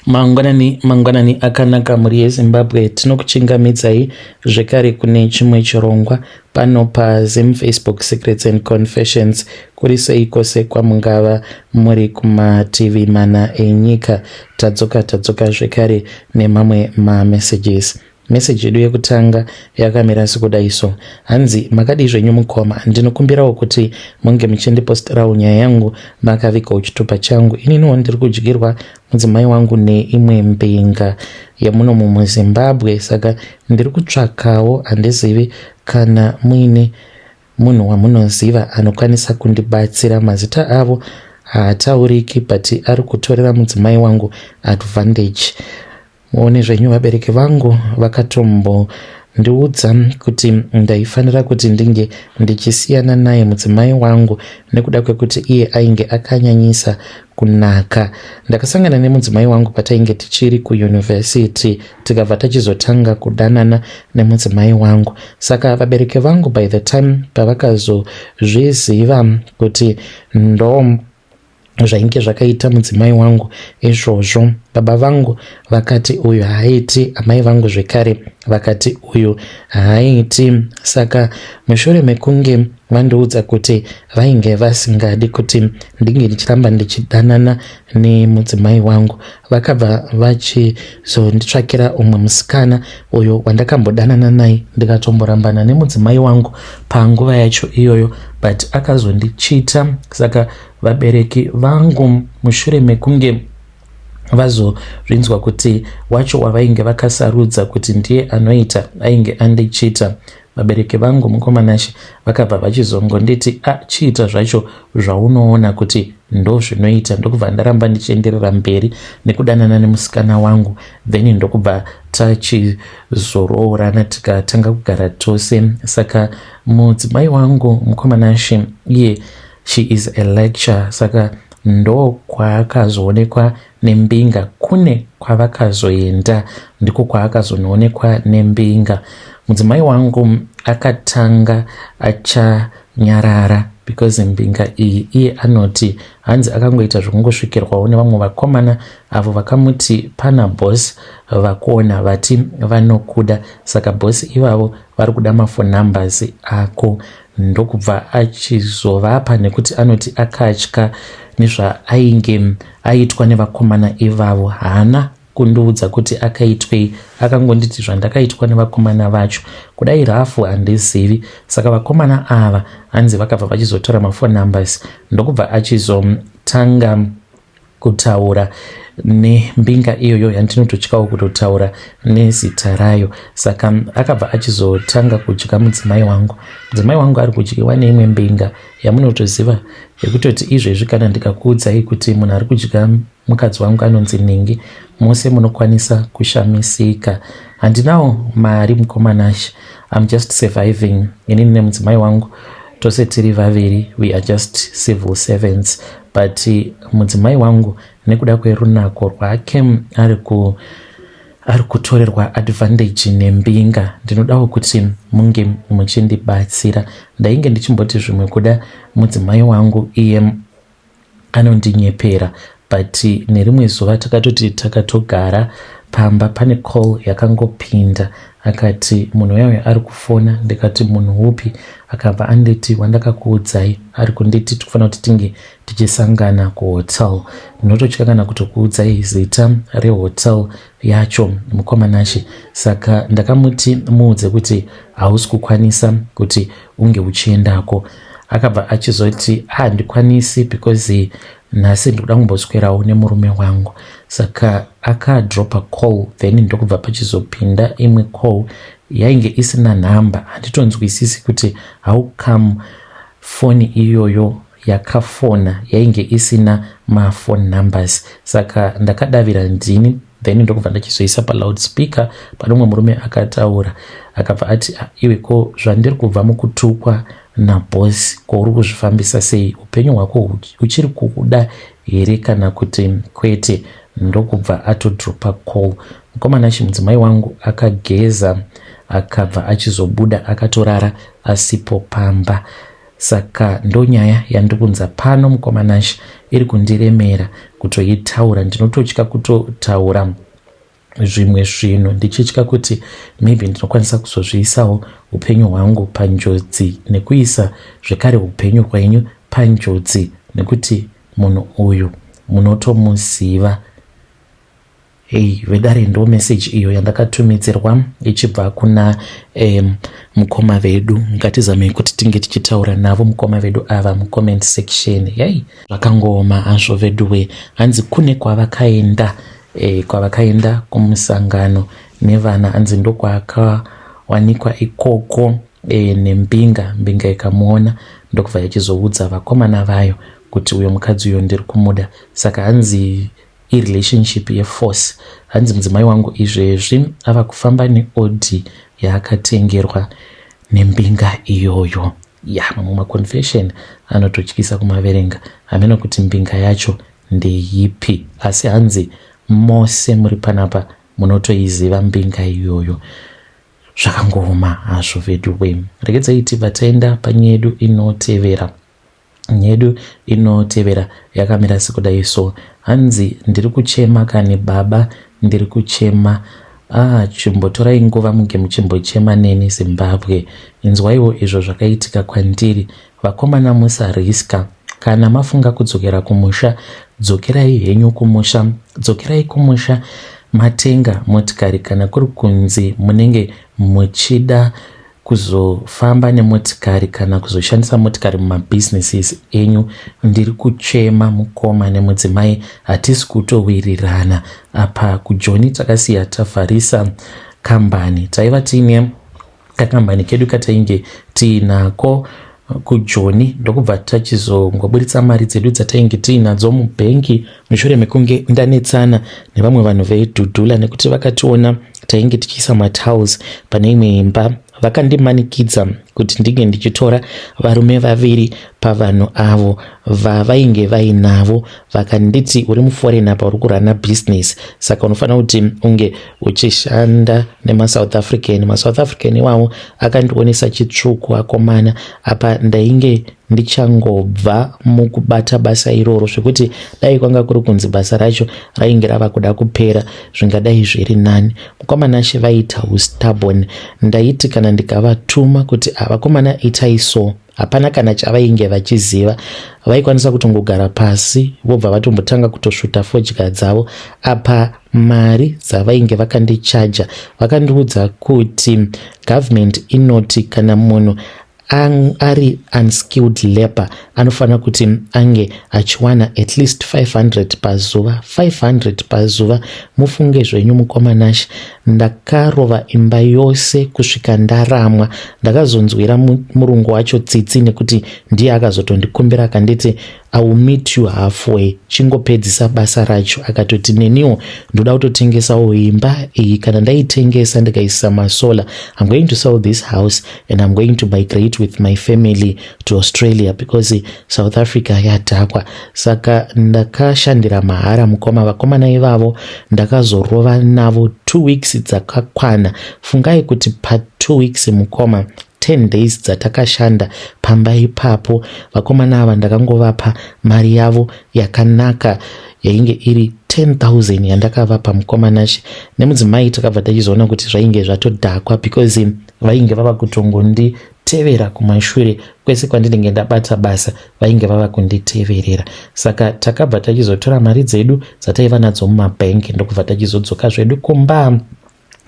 Mangwanani mangwanani akanaka mhuri yeZimbabwe, tinokuchingamidzai zvekare kune chimwe chirongwa pano paZim Facebook Secrets and Confessions. Kuri sei kwose kwamungava muri kumativi mana enyika? Tadzoka tadzoka zvekare nemamwe mamessages. Message yedu yekutanga yakamira sekudai so. Hanzi makadii zvenyu mukoma, ndinokumbirawo kuti munge muchindipostirawo nyaya yangu makavigawo chitupa changu. Ininiwo ndiri kudyirwa mudzimai wangu neimwe mbinga yemuno muZimbabwe, saka ndiri kutsvakawo, handizivi kana muine munhu wamunoziva anokwanisa kundibatsira. Mazita avo haatauriki, but ari kutorera mudzimai wangu advantage. Muone zvenyu, vabereki vangu vakatombondiudza kuti ndaifanira kuti ndinge ndichisiyana naye mudzimai wangu nekuda kwekuti iye ainge akanyanyisa kunaka. Ndakasangana nemudzimai wangu patainge tichiri kuyunivhesiti, tikabva tachizotanga kudanana nemudzimai wangu. Saka vabereki vangu by the time pavakazozviziva kuti ndo zvainge zvakaita mudzimai wangu izvozvo, baba vangu vakati uyu haaiti, amai vangu zvekare vakati uyu haaiti. Saka mushure mekunge vandiudza kuti vainge vasingadi kuti ndinge ndichiramba ndichidanana nemudzimai wangu, vakabva vachizonditsvakira umwe musikana uyo wandakambodanana naye, ndikatomborambana nemudzimai wangu panguva yacho iyoyo, but akazondichita. Saka vabereki vangu mushure mekunge vazozvinzwa kuti wacho wavainge vakasarudza kuti ndiye anoita ainge andichita, vabereki vangu, mukoma Nashe, vakabva vachizongonditi, "A, chiita zvacho zvaunoona kuti ndo zvinoita." Ndokubva ndaramba ndichienderera mberi nekudanana nemusikana wangu, then ndokubva tachizoroorana, tikatanga kugara tose. Saka mudzimai wangu, mukoma Nashe, iye she is a lecturer, saka ndo kwaakazoonekwa nembinga. Kune kwavakazoenda, ndiko kwaakazonoonekwa nembinga. Mudzimai wangu akatanga achanyarara because mbinga iyi, iye anoti hanzi akangoita zvekungosvikirwawo nevamwe vakomana avo vakamuti pana boss vakuona vati vanokuda, saka boss ivavo vari kuda maphone numbers ako. Ndokubva achizovapa nekuti anoti akatya nezvaainge aitwa nevakomana ivavo. Haana kundiudza kuti akaitwei, akangonditi zvandakaitwa nevakomana vacho kudai rafu handizivi. Saka vakomana ava hanzi vakabva vachizotora maphone numbers, ndokubva achizotanga kutaura nembinga iyoyo yandinototyawo kutotaura nezita rayo. Saka akabva achizotanga kudya mudzimai wangu. Mudzimai wangu ari kudyiwa neimwe mbinga yamunotoziva, yekutoti izvezvi kana ndikakuudzai kuti munhu ari kudya mukadzi wangu anonzi Ningi, mose munokwanisa kushamisika. Handinawo mari, mukoma Nashe, I'm just surviving. Inini nemudzimai wangu tose tiri vaviri, we are just civil servants, but mudzimai wangu nekuda kwerunako rwake ari kutorerwa advantage nembinga. Ndinodawo kuti munge muchindibatsira. Ndainge ndichimboti zvimwe kuda mudzimai wangu iye anondinyepera, but nerimwe zuva takatoti takatogara pamba, pane call yakangopinda. Akati munhu uyauya ari kufona. Ndikati, "Munhu upi?" Akabva anditi, "Wandakakuudzai ari kunditi tikufanira kuti tinge tichisangana kuhotel." Ndinototya kana kutokuudzai zita rehotel yacho, mukoma Nashe. Saka ndakamuti, "Muudze kuti hausi kukwanisa kuti unge uchiendako." Akabva achizoti, "Handikwanisi because nhasi ndikuda kumboswerawo nemurume wangu." Saka akadropa call, then ndokubva pachizopinda imwe call yainge isina nhamba. Handitonzwisisi kuti how come foni iyoyo yakafona yainge isina maphone numbers. Saka ndakadavira ndini, then ndokubva ndachizoisa paloud speaker. Pane umwe murume akataura, akabva ati, "Ah, iwe, ko zvandiri kubva mukutukwa naboss, ko uri kuzvifambisa sei? Upenyu hwako uchiri kuuda here kana kuti kwete?" Ndokubva atodropa call. Mukoma Nashe, mudzimai wangu akageza, akabva achizobuda, akatorara asipo pamba. Saka ndonyaya yandikunza pano, mukoma Nashe, iri kundiremera. kutoitaura, ndinototya kutotaura zvimwe zvinhu ndichitya kuti maybe ndinokwanisa kuzozviisawo upenyu hwangu panjodzi nekuisa zvekare upenyu hwenyu panjodzi nekuti munhu uyu munotomuziva. Hey, vedare, ndo message iyo yandakatumidzirwa ichibva kuna mukoma vedu. Ngatizamei kuti tinge tichitaura navo mukoma vedu ava mucomment section. Yai, zvakangooma hazvo veduwe. Hanzi kune kwavakaenda, kwavakaenda kumusangano nevana, hanzi ndokwakawanikwa ikoko nembinga. Mbinga ikamuona, ndokubva yachizoudza vakomana vayo kuti uyo mukadzi uyo ndiri kumuda. Saka hanzi irelationship yeforce. Hanzi mudzimai wangu izvezvi ava kufamba neAudi yaakatengerwa nembinga iyoyo. Ya, mamwe maconfession anototyisa kumaverenga. Hameno kuti mbinga yacho ndeipi, asi hanzi mose muri panapa munotoiziva mbinga iyoyo. Zvakangooma hazvo vedu we. Regedzai tibva taenda panyaya yedu inotevera. Nyedu inotevera yakamira sekudai so. Hanzi, "Ndiri kuchema kani baba, ndiri kuchema." Ah, chimbotorai nguva muge muchimbochema neni. Zimbabwe, inzwaiwo izvo zvakaitika kwandiri. Vakomana, musariska. Kana mafunga kudzokera kumusha, dzokerai henyu kumusha. Dzokerai kumusha matenga motikari, kana kuri kunzi munenge muchida kuzofamba nemotikari kana kuzoshandisa motikari mumabhizinesis enyu. Ndiri kuchema mukoma nemudzimai, hatisi kutowirirana. Apa kuJoni takasiya tavharisa kambani. Taiva tiine kakambani kedu katainge tiinako kuJoni, ndokubva tachizongoburitsa mari dzedu dzatainge tiinadzo mubhengi mushure mekunge ndanetsana nevamwe vanhu veDudula, nekuti vakationa tainge tichiisa matiles pane imwe imba. Vakandimanikidza kuti ndinge ndichitora varume vaviri pavanhu avo vavainge vainavo. Vakanditi, "Uri muforeign apa, uri kurana business, saka unofanira kuti unge uchishanda nemaSouth African." MaSouth African iwavo akandionesa chitsvuku, akomana. Apa ndainge ndichangobva mukubata basa iroro, zvekuti dai kwanga kuri kunzi basa racho rainge rava kuda kupera, zvingadai zviri nani. Mukomana, vaita ustubborn. Ndaiti kana ndikavatuma kuti, "Vakomana, itai so," hapana kana chavainge vachiziva. Vaikwanisa kutongogara pasi vobva vatombotanga kutosvuta fodya dzavo. Apa mari dzavainge vakandichaja, vakandiudza kuti government inoti kana munhu ari unskilled labor anofanira kuti ange achiwana at least 500 pazuva. 500 pazuva, mufunge zvenyu mukomanashi. Ndakarova imba yose kusvika ndaramwa. Ndakazonzwira murungu wacho tsitsi nekuti ndiye akazotondikumbira, akanditi, "I will meet you halfway, chingopedzisa basa racho." Akatoti, "Neniwo ndoda kutotengesawo imba iyi. Kana ndaitengesa ndikaisa masolar, I'm going to sell this house and I'm going to migrate with my family to Australia because South Africa yadhakwa." Saka ndakashandira mahara mukoma. Vakomana ivavo ndakazorova navo 2 weeks dzakakwana. Fungai kuti pa2 weeks mukoma, 10 days dzatakashanda pamba ipapo, vakomana ava ndakangovapa mari yavo yakanaka yainge iri 10,000 yandakavapa mukomanachi. Nemudzimai takabva tachizoona kuti zvainge zvatodhakwa because vainge vava kutongonditevera kumashure kwese kwandinenge ndabata basa, vainge vava kunditeverera. Saka takabva tachizotora mari dzedu dzataiva nadzo mumabhengi, ndokubva tachizodzoka zvedu kumba.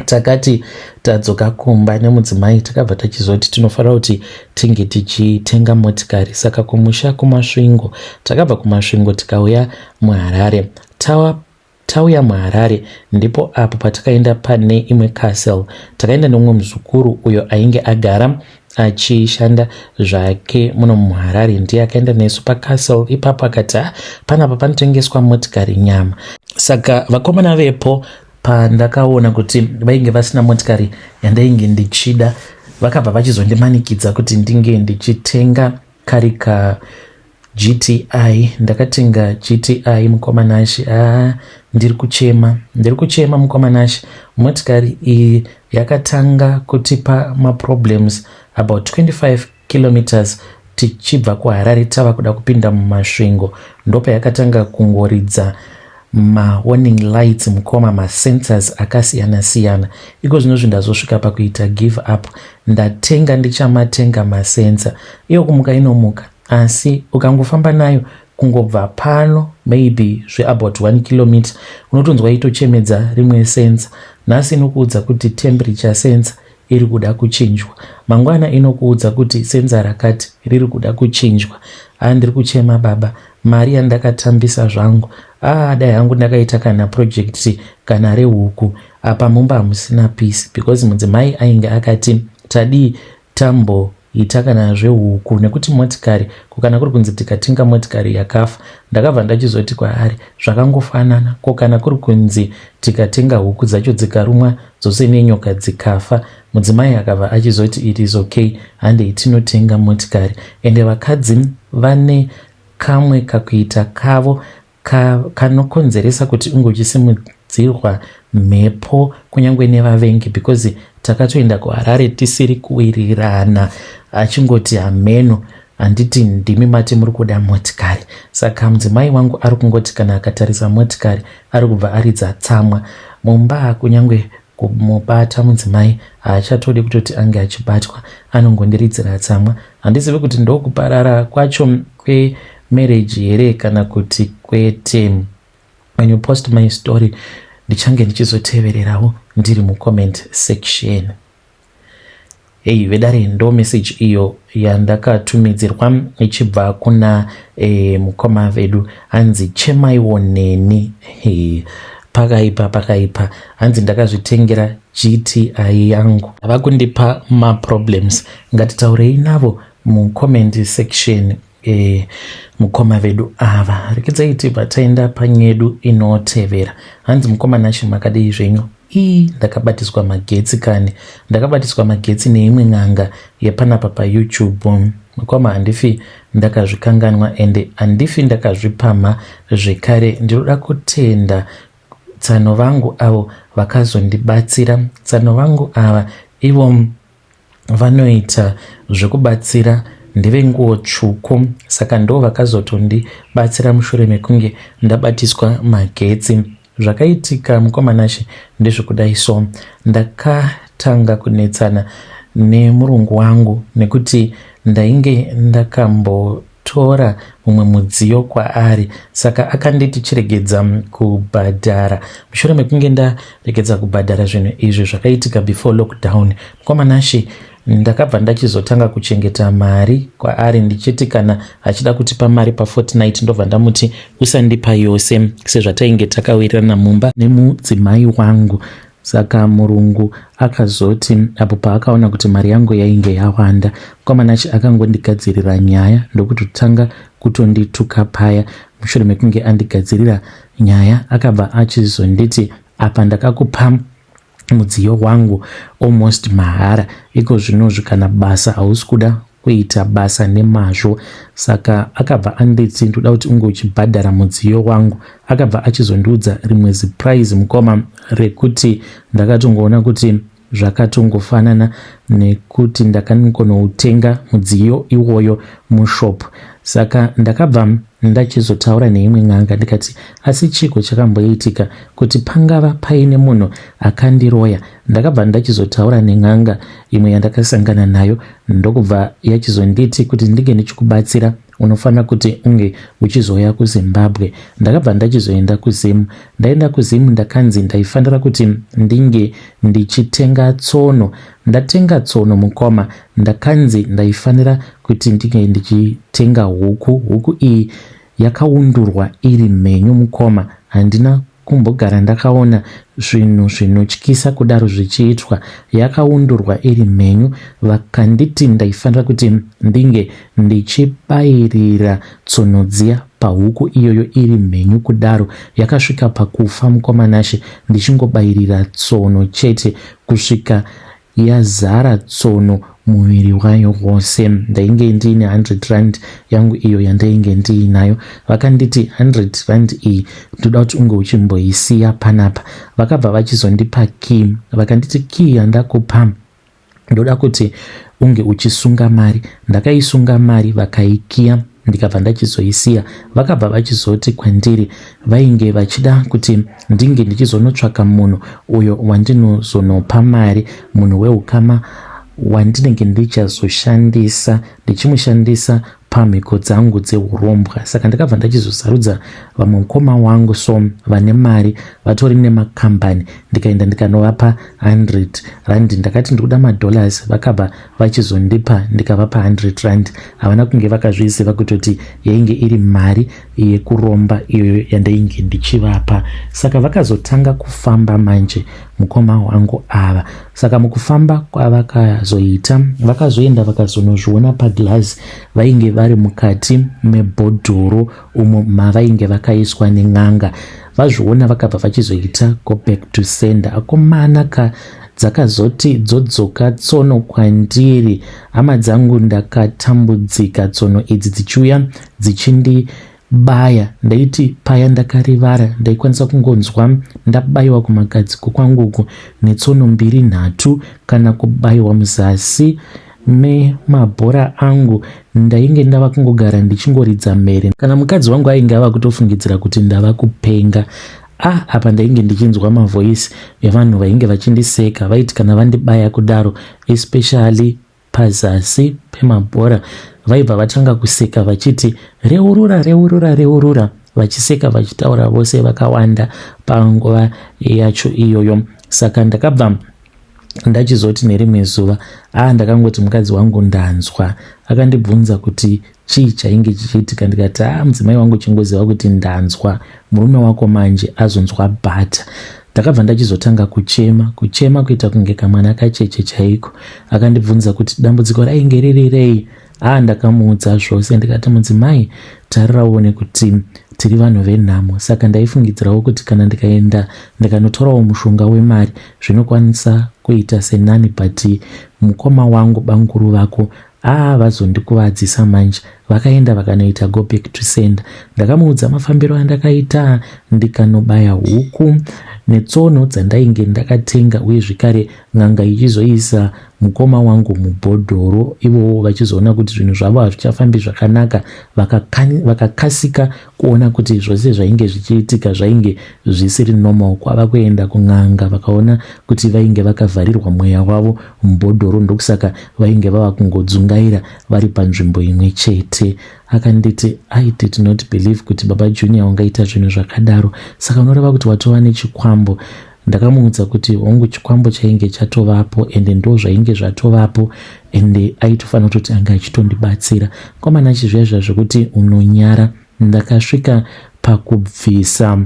Takati tadzoka kumba nemudzimai, takabva tachizoti tinofanira kuti tinge tichitenga motikari. Saka kumusha kuMasvingo, takabva kuMasvingo tikauya muHarare. Tauya muHarare, ndipo apo patakaenda pane imwe castle. Takaenda nemumwe muzukuru uyo ainge agara achishanda zvake muno muHarare. Ndiye akaenda nesu pacastle ipapo, akati, "Ah, panapa panotengeswa motikari nyama." Saka vakomana vepo, pandakaona kuti vainge vasina motikari yandainge ndichida, vakabva vachizondimanikidza kuti ndinge ndichitenga kari ka GTI. Ndakatenga GTI mukomanashi. A, ndiri kuchema, ndiri kuchema mukomanashi. Motikari iyi yakatanga kutipa maproblems about 25 kilometers. Tichibva kuHarare tava kuda kupinda muMasvingo ndopayakatanga kungoridza mawarning lights mukoma, masensors akasiyana siyana. Iko zvinozvi ndazosvika pakuita give up. Ndatenga, ndichamatenga masensor. Iyo kumuka inomuka, asi ukangofamba nayo kungobva pano maybe zveabout 1 kilometer, unotonzwa itochemedza rimwe sensor. Nhasi inokuudza kuti temperature sensor iri kuda kuchinjwa, mangwana inokuudza kuti sensor rakati riri kuda kuchinjwa. A, ndiri kuchema baba, mari yandakatambisa zvangu. A, dai hangu ndakaita kana project kana rehuku. Apa mumba hamusina peace because mudzimai ainge akati tadii tamboita kana zvehuku, nekuti motikari ko kana kuri kunzi tikatenga motikari yakafa. Ndakabva ndachizoti kwaari zvakangofanana, ko kana kuri kunzi tikatenga huku dzacho dzikarumwa dzose nenyoka dzikafa? Mudzimai akabva achizoti it is okay, handei tinotenga motikari. Ende vakadzi vane kamwe kakuita kavo kanokonzeresa kuti unge uchisimudzirwa mhepo kunyange nevavengi, because takatoenda kuHarare tisiri kuwirirana, achingoti hameno, handiti ndimi mati muri kuda motikari? Saka mudzimai wangu ari kungoti kana akatarisa motikari ari kubva aridza tsamwa. Mumba kunyange kumubata mudzimai haachatodi kutoti ange achibatwa, anongondiridzira tsamwa. Handizivi kuti ndokuparara kwacho kwemarriage here kana kuti kwete. When you post my story, ndichange ndichizotevererawo ndiri mucomment section. Hei vedare, ndo message iyo yandakatumidzirwa ichibva kuna mukoma vedu. Hanzi chemaiwo neni. Hey, pakaipa, pakaipa. Hanzi ndakazvitengera GTI yangu, ava kundipa maproblems. Ngatitaurei navo mucomment section. Mukoma vedu ava, rekedzai tibva taenda panyedu inotevera. Hanzi mukoma Nashe, makadii zvenyu? Ii, ndakabatiswa magetsi kani, ndakabatiswa magetsi neimwe n'anga yepanapa paYouTube. Mukoma, handifi ndakazvikanganwa ende handifi ndakazvipamha zvekare. Ndinoda kutenda tsano vangu avo vakazondibatsira. Tsano vangu ava ivo vanoita zvekubatsira, ndevenguo tsvuku, saka ndo vakazotondibatsira mushure mekunge ndabatiswa magetsi. Zvakaitika mukoma Nashe ndezvekudai so: ndakatanga kunetsana nemurungu wangu nekuti ndainge ndakambotora mumwe mudziyo kwaari, saka akanditi chiregedza kubhadhara. Mushure mekunge ndaregedza kubhadhara, zvinhu izvi zvakaitika before lockdown, mukoma Nashe, ndakabva ndachizotanga kuchengeta mari kwaari, ndichiti kana achida kutipa mari pafortnight, ndobva ndamuti usandipa yose, sezvatainge takawirirana mumba nemudzimai wangu. Saka murungu akazoti apo paakaona kuti mari yangu yainge yawanda, mukoma Nashe, akangondigadzirira nyaya ndokutotanga kutondituka paya. Mushure mekunge andigadzirira nyaya, akabva achizonditi apa ndakakupa mudziyo wangu almost mahara, iko zvinozvi kana basa hausi kuda kuita basa nemazvo. Saka akabva anditi ndoda kuti unge uchibhadhara mudziyo wangu. Akabva achizondiudza rimwe ziprice, mukoma, rekuti ndakatongoona kuti zvakatongofanana nekuti ndakangonoutenga mudziyo iwoyo mushop. Saka ndakabva ndachizotaura neimwe n'anga, ndikati asi chiko chakamboitika kuti pangava paine munhu akandiroya? Ndakabva ndachizotaura nen'anga imwe yandakasangana nayo, ndokubva yachizonditi kuti ndinge ndichikubatsira unofanira kuti unge uchizouya kuZimbabwe. Ndakabva ndachizoenda kuZimu. Ndaenda kuZimu, ndakanzi ndaifanira kuti ndinge ndichitenga tsono. Ndatenga tsono, mukoma, ndakanzi ndaifanira kuti ndinge ndichitenga huku. Huku iyi yakaundurwa iri mhenyu. Mukoma, handina kumbogara ndakaona zvinhu zvinotyisa kudaro zvichiitwa. Yakaundurwa iri mhenyu, vakanditi ndaifanira kuti ndinge ndichibayirira tsono dziya pahuku iyoyo iri mhenyu kudaro. Yakasvika pakufa, mukoma Nashe, ndichingobayirira tsono chete kusvika yazara tsono muviri wayo wose. Ndainge ndiine 100 rand yangu iyo yandainge ndiinayo. Vakanditi 100 rand iyi ndoda kuti unge uchimboisiya panapa. Vakabva vachizondipa key, vakanditi key yandakupa ndoda kuti unge uchisunga mari. Ndakaisunga mari vakaikiya ndikabva ndachizoisiya. Vakabva vachizoti kwandiri vainge vachida kuti ndinge ndichizonotsvaka munhu uyo wandinozonopa mari, munhu weukama wandinenge ndichazoshandisa ndichimushandisa pamhiko dzangu dzeurombwa. Saka ndakabva ndachizosarudza vamwe mukoma wangu so vane mari vatori nemakambani, ndikaenda ndikanovapa 100 rand. Ndakati ndikuda madollars, vakabva vachizondipa ndikavapa 100 rand. Havana kunge vakazviziva kutoti yainge iri mari yekuromba iyoyo yandainge ndichivapa. Saka vakazotanga kufamba manje mukoma wangu ava. Saka mukufamba kwavakazoita, vakazoenda vakazonozviona paglass, vainge vari mukati mebhodhoro umo mavainge vakaiswa nen'anga. Vazviona vakabva vachizoita go back to sender. Akomana ka, dzakazoti dzodzoka tsono kwandiri, hama dzangu, ndakatambudzika. Tsono idzi dzichiuya dzichindibaya, ndaiti paya ndakarivara ndaikwanisa kungonzwa ndabayiwa kumagadziko kwanguku netsono mbiri nhatu, kana kubayiwa muzasi memabhora angu. Ndainge ndava kungogara ndichingoridza mhere. Kana mukadzi wangu ainge ava kutofungidzira kuti ndava kupenga. Ah, apa ndainge ndichinzwa mavoisi evanhu vainge vachindiseka. Vaiti kana vandibaya kudaro, especially pazasi pemabhora, vaibva vatanga kuseka vachiti, "Reurura, reurura, reurura," vachiseka vachitaura vose vakawanda panguva yacho iyoyo. Saka ndakabva ndachizoti nerimwe zuva, a, ndakangoti, "Mukadzi wangu, ndanzwa." Akandibvunza kuti chii chainge chichiitika. Ndikati, "A, mudzimai wangu, chingoziva kuti ndanzwa murume wako manje azonzwa bhata." Ndakabva ndachizotanga kuchema, kuchema kuita kunge kamwana kacheche chaiko. Akandibvunza kuti dambudziko rainge riri rei. A, ndakamuudza zvose. Ndikati, "Mudzimai, tarira uone kuti tiri vanhu venhamo, saka ndaifungidzirawo kuti kana ndikaenda ndikanotorawo mushonga wemari zvinokwanisa kuita senani, but mukoma wangu, banguru vako, aa, vazondikuvadzisa manje, vakaenda vakanoita go back to sender." Ndakamuudza mafambiro andakaita, ndikanobaya huku netsono dzandainge ndakatenga, uye zvekare n'anga ichizoisa mukoma wangu mubhodhoro. Ivowo vachizoona kuti zvinhu zvavo hazvichafambi zvakanaka, vakakasika kuona kuti zvose zvainge zvichiitika zvainge zvisiri normal, kwava kuenda kun'anga. Vakaona kuti vainge vakavharirwa mweya wavo mubhodhoro, ndokusaka vainge vava kungodzungaira vari panzvimbo imwe chete. Akanditi, "I did not believe kuti Baba Junior ungaita zvinhu zvakadaro. Saka unoreva kuti watova nechikwambo?" Ndakamuudza kuti hongu, chikwambo chainge chatovapo, ende ndo zvainge zvatovapo, ende aitofanira kutoti anga achitondibatsira. Komana, chizviya zviya zvekuti unonyara, ndakasvika pakubvisa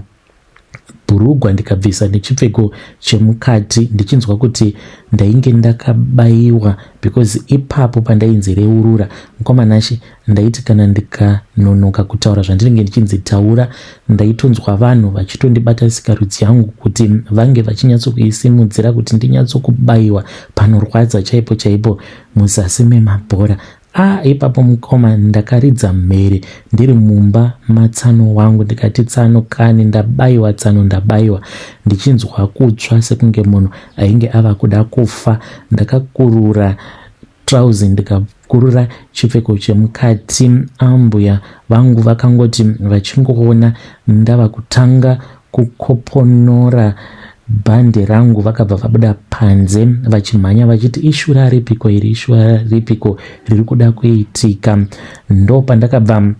bhurugwa, ndikabvisa nechipfeko chemukati, ndichinzwa kuti ndainge ndakabayiwa, because ipapo pandainzi reurura, mukomanashi, ndaiti kana ndikanonoka kutaura zvandinenge ndichinzi taura, ndaitonzwa vanhu vachitondibata sikarudzi yangu kuti vange vachinyatsokuisimudzira kuti ndinyatsokubayiwa panorwadza chaipo chaipo muzasi memabhora. A, ipapo mukoma, ndakaridza mhere ndiri mumba matsano wangu. Ndikati, "Tsano kani, ndabayiwa! Tsano, ndabayiwa!" Ndichinzwa kutsva sekunge munhu ainge ava kuda kufa. Ndakakurura trauzi, ndikakurura chipfeko chemukati. Ambuya vangu vakangoti vachingoona ndava kutanga kukoponora bhandi rangu, vakabva vabuda panze vachimhanya vachiti, "Ishura ripiko iri? Ishura ripiko riri kuda kuitika?" Ndo pandakabva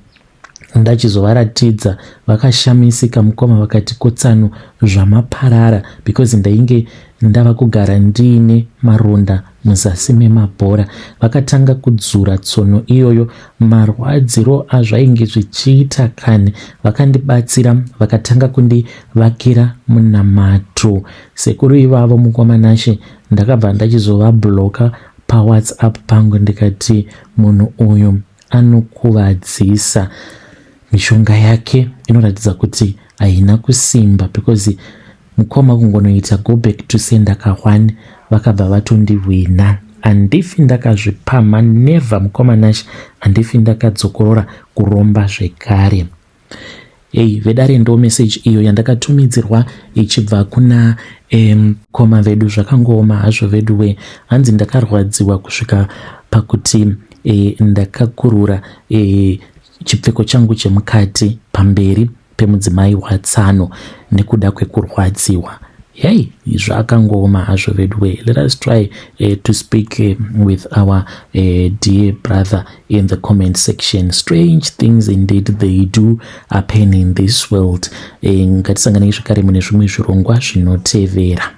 ndachizovaratidza. Vakashamisika mukoma, vakati, "Kotsano, zvamaparara?" Because ndainge ndava kugara ndiine maronda muzasi memabhora. Vakatanga kudzura tsono iyoyo. Marwadziro azvainge zvichiita kani! Vakandibatsira, vakatanga kundivakira munamato sekuru ivavo. Mukwamanashe, ndakabva ndachizovabloka paWhatsApp pangu. Ndikati munhu uyu anokuvadzisa, mishonga yake inoratidza kuti haina kusimba, because mukoma kungonoita go back to sender ka1, vakabva vatondihwina. Handifi ndakazvipamha, never, mukoma Nash. Handifi ndakadzokorora kuromba zvekare. Ei vedare, ndo message iyo yandakatumidzirwa ichibva kuna mukoma vedu. Zvakangooma hazvo vedu we. Hanzi, "Ndakarwadziwa kusvika pakuti e, ndakakurura e, chipfeko changu chemukati pamberi pemudzimai watsano nekuda kwekurwadziwa. Hey, zvakangooma hazvo veduwe. Let us try to speak with our dear brother in the comment section. Strange things indeed, they do happen in this world. Ngatisanganei zvakare mune zvimwe zvirongwa zvinotevera.